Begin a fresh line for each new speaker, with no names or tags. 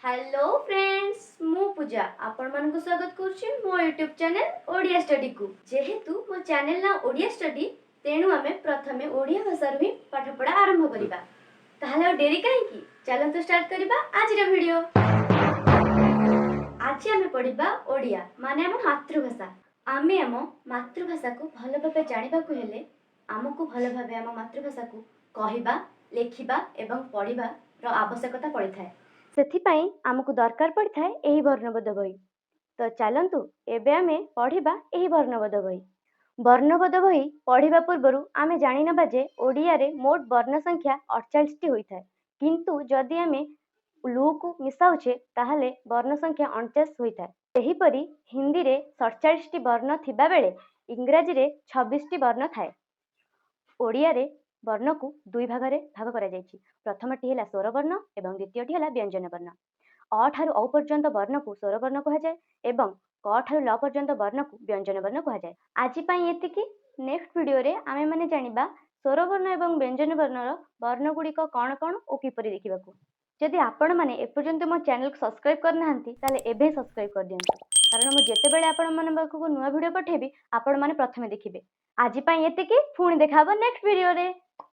Hello friends, ମୁଁ ପୂଜା ଆପଣମାନଙ୍କୁ ସ୍ୱାଗତ କରୁଛି ମୋ ୟୁଟ୍ୟୁବ୍ ଚ୍ୟାନେଲ୍ ଓଡ଼ିଆ ଷ୍ଟଡିକୁ। ଯେହେତୁ ମୋ ଚ୍ୟାନେଲ୍ ନାଁ ଓଡ଼ିଆ ଷ୍ଟଡି, ତେଣୁ ଆମେ ପ୍ରଥମେ ଓଡ଼ିଆ ଭାଷାରୁ ହିଁ ପାଠପଢ଼ା ଆରମ୍ଭ କରିବା। ତାହେଲେ ଆଉ ଡେରି କାହିଁକି? ଚାଲନ୍ତୁ ଷ୍ଟାର୍ଟ କରିବା ଆଜିର ଭିଡ଼ିଓ। ଆଜି ଆମେ ପଢ଼ିବା ଓଡ଼ିଆ, ମାନେ ଆମ ମାତୃଭାଷା। ଆମେ ଆମ ମାତୃଭାଷାକୁ ଭଲ ଭାବେ ଜାଣିବାକୁ ହେଲେ ଆମକୁ ଭଲ ଭାବେ ଆମ ମାତୃଭାଷାକୁ କହିବା, ଲେଖିବା ଏବଂ ପଢ଼ିବାର ଆବଶ୍ୟକତା ପଡ଼ିଥାଏ। ସେଥିପାଇଁ ଆମକୁ ଦରକାର ପଡ଼ିଥାଏ ଏହି ବର୍ଣ୍ଣବୋଧ ବହି। ତ ଚାଲନ୍ତୁ, ଏବେ ଆମେ ପଢ଼ିବା ଏହି ବର୍ଣ୍ଣବୋଧ ବହି। ବର୍ଣ୍ଣବୋଧ ବହି ପଢ଼ିବା ପୂର୍ବରୁ ଆମେ ଜାଣିନେବା ଯେ ଓଡ଼ିଆରେ ମୋଟ ବର୍ଣ୍ଣ ସଂଖ୍ୟା 48ଟି ହୋଇଥାଏ। କିନ୍ତୁ ଯଦି ଆମେ ଲୁକୁ ମିଶାଉଛେ, ତାହେଲେ ବର୍ଣ୍ଣ ସଂଖ୍ୟା 49 ହୋଇଥାଏ। ସେହିପରି ହିନ୍ଦୀରେ 47ଟି ବର୍ଣ୍ଣ ଥିବାବେଳେ ଇଂରାଜୀରେ 26ଟି ବର୍ଣ୍ଣ ଥାଏ। ଓଡ଼ିଆରେ ବର୍ଣ୍ଣକୁ ଦୁଇ ଭାଗରେ ଭାଗ କରାଯାଇଛି। ପ୍ରଥମଟି ହେଲା ସ୍ୱରବର୍ଣ୍ଣ ଏବଂ ଦ୍ୱିତୀୟଟି ହେଲା ବ୍ୟଞ୍ଜନ ବର୍ଣ୍ଣ। ଅ ଠାରୁ ଔ ପର୍ଯ୍ୟନ୍ତ ବର୍ଣ୍ଣକୁ ସ୍ୱରବର୍ଣ୍ଣ କୁହାଯାଏ ଏବଂ କ ଠାରୁ ଲ ପର୍ଯ୍ୟନ୍ତ ବର୍ଣ୍ଣକୁ ବ୍ୟଞ୍ଜନ ବର୍ଣ୍ଣ କୁହାଯାଏ। ଆଜି ପାଇଁ ଏତିକି। ନେକ୍ସଟ ଭିଡ଼ିଓରେ ଆମେମାନେ ଜାଣିବା ସ୍ୱରବର୍ଣ୍ଣ ଏବଂ ବ୍ୟଞ୍ଜନ ବର୍ଣ୍ଣର ବର୍ଣ୍ଣ ଗୁଡ଼ିକ କ'ଣ କ'ଣ ଓ କିପରି ଦେଖିବାକୁ। ଯଦି ଆପଣମାନେ ଏପର୍ଯ୍ୟନ୍ତ ମୋ ଚ୍ୟାନେଲକୁ ସବସ୍କ୍ରାଇବ୍ କରିନାହାନ୍ତି, ତାହେଲେ ଏବେ ସବସ୍କ୍ରାଇବ୍ କରିଦିଅନ୍ତୁ, କାରଣ ମୁଁ ଯେତେବେଳେ ଆପଣମାନଙ୍କ ପାଖକୁ ନୂଆ ଭିଡ଼ିଓ ପଠେଇବି, ଆପଣମାନେ ପ୍ରଥମେ ଦେଖିବେ। ଆଜି ପାଇଁ ଏତିକି। ପୁଣି ଦେଖା ହେବ ନେକ୍ସଟ ଭିଡ଼ିଓରେ।